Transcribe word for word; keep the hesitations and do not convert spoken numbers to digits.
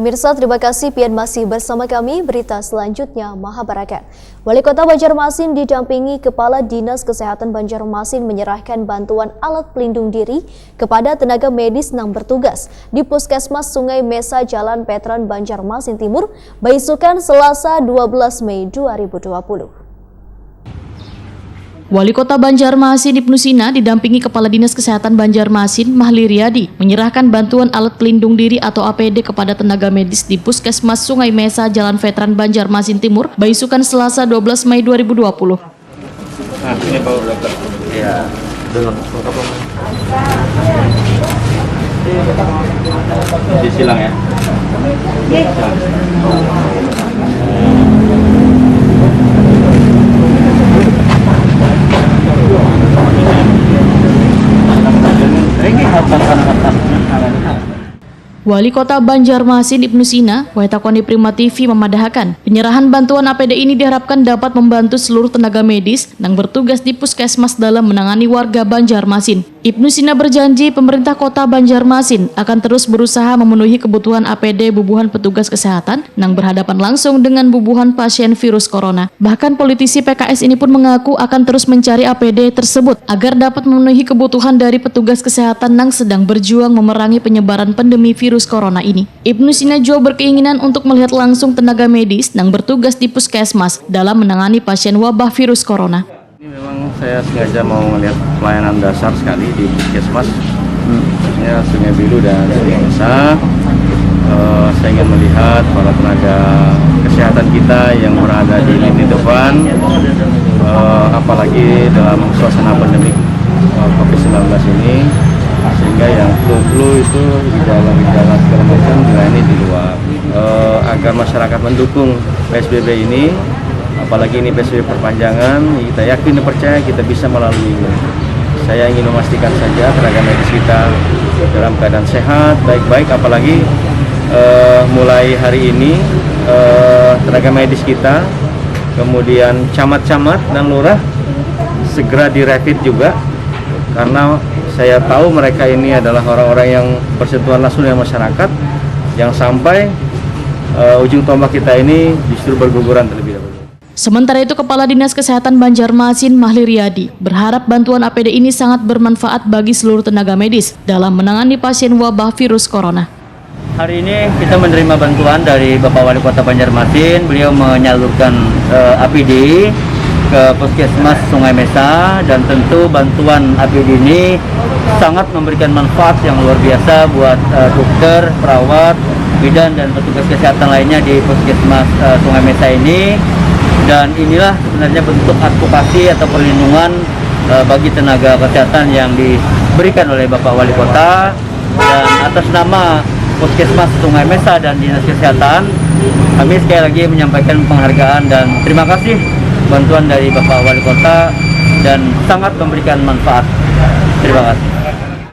Pemirsa, terima kasih pian masih bersama kami. Berita selanjutnya, Mahabarakat. Wali Kota Banjarmasin didampingi Kepala Dinas Kesehatan Banjarmasin menyerahkan bantuan alat pelindung diri kepada tenaga medis nang bertugas di Puskesmas Sungai Mesa, Jalan Veteran, Banjarmasin Timur, baisukan Selasa dua belas Mei dua ribu dua puluh. Wali Kota Banjarmasin Ibnu Sina didampingi Kepala Dinas Kesehatan Banjarmasin Mahli Riyadi menyerahkan bantuan alat pelindung diri atau A P D kepada tenaga medis di Puskesmas Sungai Mesa, Jalan Veteran, Banjarmasin Timur, baisukan Selasa dua belas Mei dua ribu dua puluh. Nah, ini Pak Dokter. Iya. Dengan lengkap, Pak. Disilang ya. Wali Kota Banjarmasin Ibnu Sina, Waitakoni Prima T V memadahakan, penyerahan bantuan A P D ini diharapkan dapat membantu seluruh tenaga medis nang bertugas di puskesmas dalam menangani warga Banjarmasin. Ibnu Sina berjanji pemerintah kota Banjarmasin akan terus berusaha memenuhi kebutuhan A P D bubuhan petugas kesehatan nang berhadapan langsung dengan bubuhan pasien virus corona. Bahkan politisi P K S ini pun mengaku akan terus mencari A P D tersebut agar dapat memenuhi kebutuhan dari petugas kesehatan nang sedang berjuang memerangi penyebaran pandemi virus corona ini. Ibnu Sina juga berkeinginan untuk melihat langsung tenaga medis nang bertugas di puskesmas dalam menangani pasien wabah virus corona. Ini memang saya sengaja mau melihat pelayanan dasar sekali di puskesmas, khususnya Sungai Bilu dan Sungai Mesa. Eh, saya ingin melihat para tenaga kesehatan kita yang berada di lini depan, eh, apalagi dalam suasana pandemi, eh, covid sembilan belas ini, sehingga yang flu-flu itu, gejala-gejala segala macam dilayani di luar. Eh, agar masyarakat mendukung P S B B ini, apalagi ini P S B B perpanjangan, kita yakin dan percaya kita bisa melalui ini. Saya ingin memastikan saja tenaga medis kita dalam keadaan sehat, baik-baik, apalagi, eh, mulai hari ini, eh, tenaga medis kita, kemudian camat-camat dan lurah segera direvit juga, karena saya tahu mereka ini adalah orang-orang yang bersentuhan langsung dengan masyarakat, yang sampai, eh, ujung tombak kita ini justru berguguran terlebih dahulu. Sementara itu, Kepala Dinas Kesehatan Banjarmasin Mahli Riyadi berharap bantuan A P D ini sangat bermanfaat bagi seluruh tenaga medis dalam menangani pasien wabah virus corona. Hari ini kita menerima bantuan dari Bapak Wali Kota Banjarmasin. Beliau menyalurkan, eh, A P D ke Puskesmas Sungai Mesa, dan tentu bantuan A P D ini sangat memberikan manfaat yang luar biasa buat, eh, dokter, perawat, bidan, dan petugas kesehatan lainnya di Puskesmas, eh, Sungai Mesa ini. Dan inilah sebenarnya bentuk advokasi atau perlindungan, eh, bagi tenaga kesehatan yang diberikan oleh Bapak Wali Kota. Dan atas nama Puskesmas Sungai Mesa dan Dinas Kesehatan, kami sekali lagi menyampaikan penghargaan dan terima kasih bantuan dari Bapak Wali Kota dan sangat memberikan manfaat. Terima kasih.